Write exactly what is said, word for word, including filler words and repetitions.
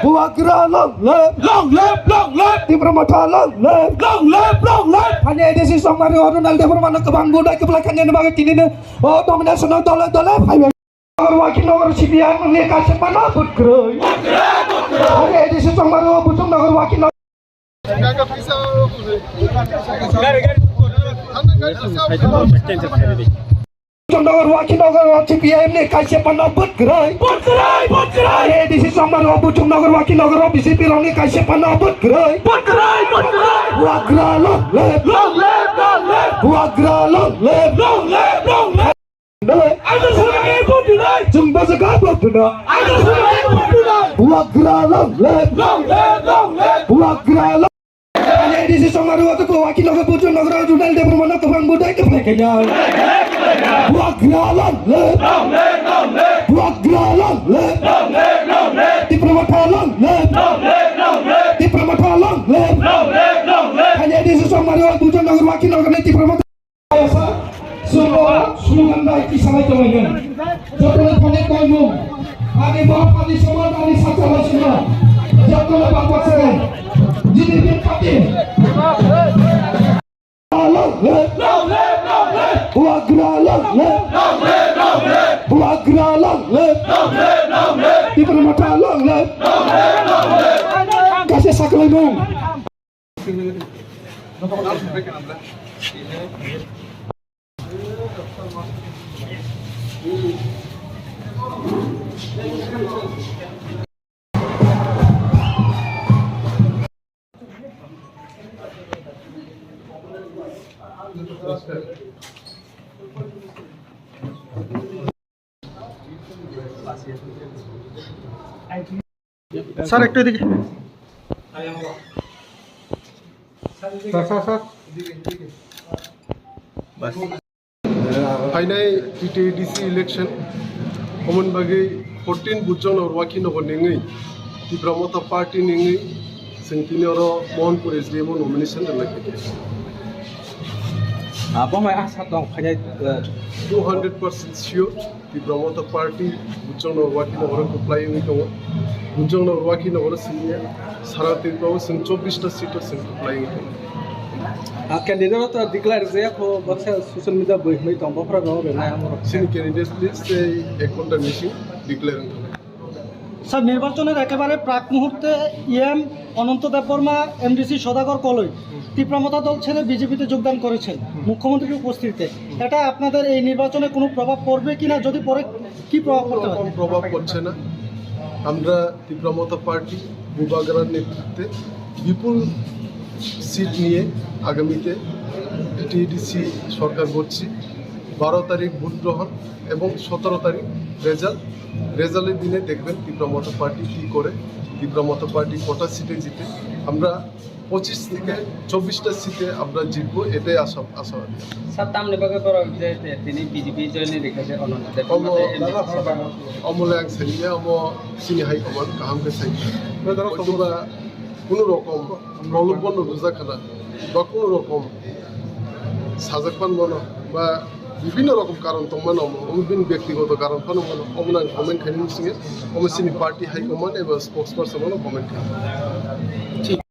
Bubagra long live! Long live, long live! Tipra Motha long live! Long live, long live! Thani A D C Chongmari Arunal Debbarma no kwbang budai kwplai khainani bagwi tinino o domination o dole dole phaibai. Nagar Wakil Nagar C P I M ni kaisa pano bwkrwi. Thani A D C Chongmari o Buchung Nagar Wakil Nagar Buchung Nagar Wakil Nagar C P I M ni kaisa pano bwkrwi. Bwkrwi, bwkrwi. A D C Chongmari o Buchung Nagar Wakil Nagar o B J P rokni kaisa pano bwkrwi. Bwkrwi, bwkrwi. Bubagra long live. Long live, long live. Bubagra long live. Long live, long live. Dole. Ang swnamwi vote rwnai. Chwng bwswk vote rwna. Ang swnamwi vote rwnai. Bubagra long live. Long live, long live. Bubagra long. A D C Chongmari o to Wakil Nagar Buchung Nagar Arunal Debbarma no kwbang budai kwplai khainai. Bubagra long live. Long live, long live. Bubagra long live. Long live, long live. Tipra Motha long live. Long live, long live. Tipra Motha long live. Long live, long live. Thani A D C Chongmari o Buchung Nagar Wakil Nagar ni Tipra Motha. Sumo, sumo ganda kisa. Jotono thani koimung, ani bap, ani somaj, ani sakha basino, jotono bangma se, jini bini party. Long live! Long live, long live! Bubagra long live! Long live, long live! Bubagra long live! Long live, long live! Tipra Motha long live! Long live, long live! Kaisa sakhlaimung. Sir, একটু এদিকে। Sir, sir, sir. বাস। Phainai T T A D C election, omoni bagwi fourteen Bujong Nagar Wakhi Nagar ningwi, Tipra Motha Party ningwi, chwng tini oro Mohanpur S D M o nomination rwlai kha. Abo mai asa tong phainai, eh, two hundred percent sure. Tipra Motha Party Bujong Nagar Wakhi Nagar o kwplai wngwi tongo. Bujong Nagar Wakhi Nagar o siniya sara Tripura o chwng chobbish ta seat o chwng kwplai wngwi tongo. Ah, candidate to declare je ko baksa social media bui hwnwi tong, bafra no rwnai amoro. Chini candidate list ei ek ghonta bising declare wngwi tongo. Sir, নির্বাচনের একেবারে প্রাক মুহূর্তে ইএম অনন্ত দেববর্মা, এমডিসি সদাগর কলই তিপ্রা মথা দল ছেড়ে বিজেপিতে যোগদান করেছেন মুখ্যমন্ত্রীর উপস্থিতিতে। এটা আপনাদের এই নির্বাচনে কোনো প্রভাব পড়বে কিনা? যদি পড়ে, কি প্রভাব পড়তে পারে? কোনো রকম প্রভাব পড়ছে না। আমরা তিপ্রা মথা পার্টি বুবাগ্রার নেতৃত্বে বিপুল সিট নিয়ে আগামীতে টিএডিসি সরকার গড়ছি। বারো তারিখ ভোট গ্রহণ এবং সতেরো তারিখ রেজাল্ট। রেজাল্টের দিনে দেখবেন তিপ্রা মথা পার্টি কী করে, তিপ্রা মথা পার্টি কটা সিটে জিতে। আমরা পঁচিশ থেকে চব্বিশটা সিটে আমরা জিতবো, এটাই আশা, আশাবাদী। Sir, tamni bagwi borok je, je tini B J P join ni rikha se, Ananta Debbarma tei M D C. Omo le ang sani ya, omo chini high command kaham khe sai. Hwnkhe ba kuno rokom prolobhon rwjak khana, ba kuno rokom sajak pan mano, ba bibhinno rokom karon tong mano, omo bini byaktigoto karon phano mano, omo nang comment khaini sini, omo chini party high command eba spokesperson no comment khaini.